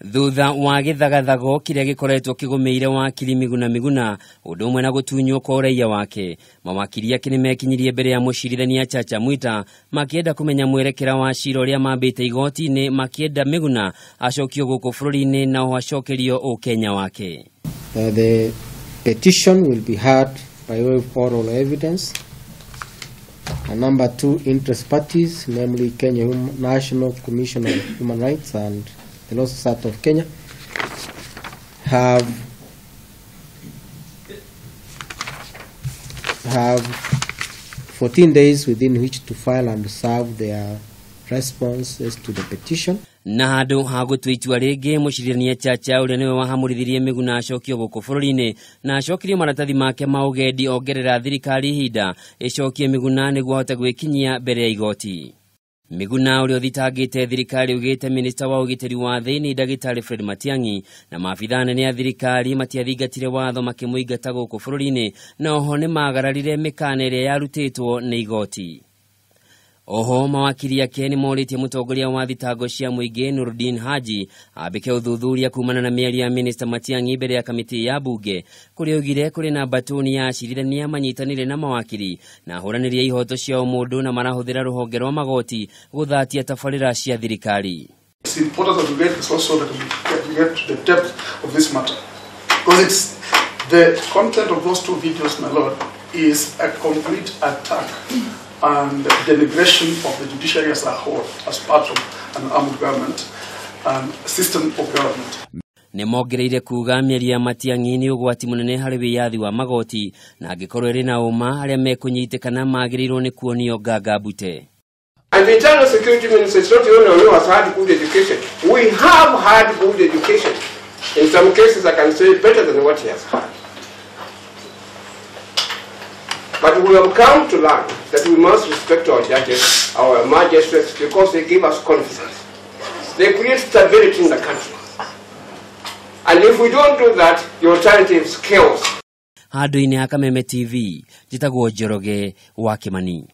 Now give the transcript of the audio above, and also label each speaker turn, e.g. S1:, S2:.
S1: Thutha wa gĩthagathago kĩrĩa gĩkoretwo kĩgũmĩire wakiri Miguna Miguna ũndũ ũmwe na gũtunywo kwa ũraiya wake, mawakiri ake nĩmekinyirie mbere ya mũcirithania Chacha Mwita makĩenda kũmenya mwerekera wa cira ũrĩa mambĩte igoti-inĩ, makĩenda Miguna acokio gũkũ bũrũri-inĩ na oho acokerio ũkenya wake.
S2: The petition will be heard by way of oral evidence. And number two, interest parties, namely Kenya National Commission on Human Rights and the Law Society of Kenya, have 14 days within which to file and serve their responses to the petition.
S1: Na handũ ha gũtua itua rĩngĩ, mũcirithania Chacha ũrĩa nĩwe wahamũrithirie Miguna acokio gũkũ bũrũri-inĩ na acokirio maratathi make ma ũgendi ongerera thirikari ihinda ĩcokie Miguna nĩguo ahote gwĩkinyia mbere ya igoti. Miguna ũrĩa ũthitangĩte thirikari ugĩte minista wa ũgitĩri wa thĩinĩ ndagĩtarĩ Fred Matiang'i na maabithaa anene a thirikari matiathingatire watho makĩmũingata gũkũ bũrũri-inĩ, na oho nĩmagararire mĩkana ĩrĩa yarutĩtwo nĩ igoti. Oho mawakiri ake nĩmorĩtie mũtongoria wa thitango cia mũingĩ Nurdin Haji ambĩke ũthuthuria kumana na mĩario ya minista Matiang'i mbere ya kamĩtĩ ya bunge kũrĩa oigire kũrĩ na mbatũni ya acirithania manyitanĩire na mawakiri na ahũranĩri a ihoto cia ũmũndũ na marahũthĩra rũhonge rwa magoti gũthatia tabarĩra cia thirikari.
S3: It's important that we get this also, that we get to the depth of this matter, because it's the content of those two videos, my lord, is a complete attack and denigration of the judiciary as a whole, as part of an armed government and system of government.
S1: Nĩmongereire kuga mĩario ya Matiang'i nĩ ũgwati mũnene harĩ wĩyathi wa magoti, na angĩkorwo ĩrĩ na ũma arĩa mekũnyitĩkana magĩrĩirwo nĩ kuonio nganga mbute.
S4: And the internal security minister is not the only one who has had good education. We have had good education. In some cases, I can say better than what he has had. But we have come to learn that we must respect our judges, our magistrates, because they give us confidence. They create stability in the country. And if we don't do that, the alternative is chaos.
S1: Handũ-inĩ ha Kameme TV, njĩtagwo Njoroge wa Kĩmani.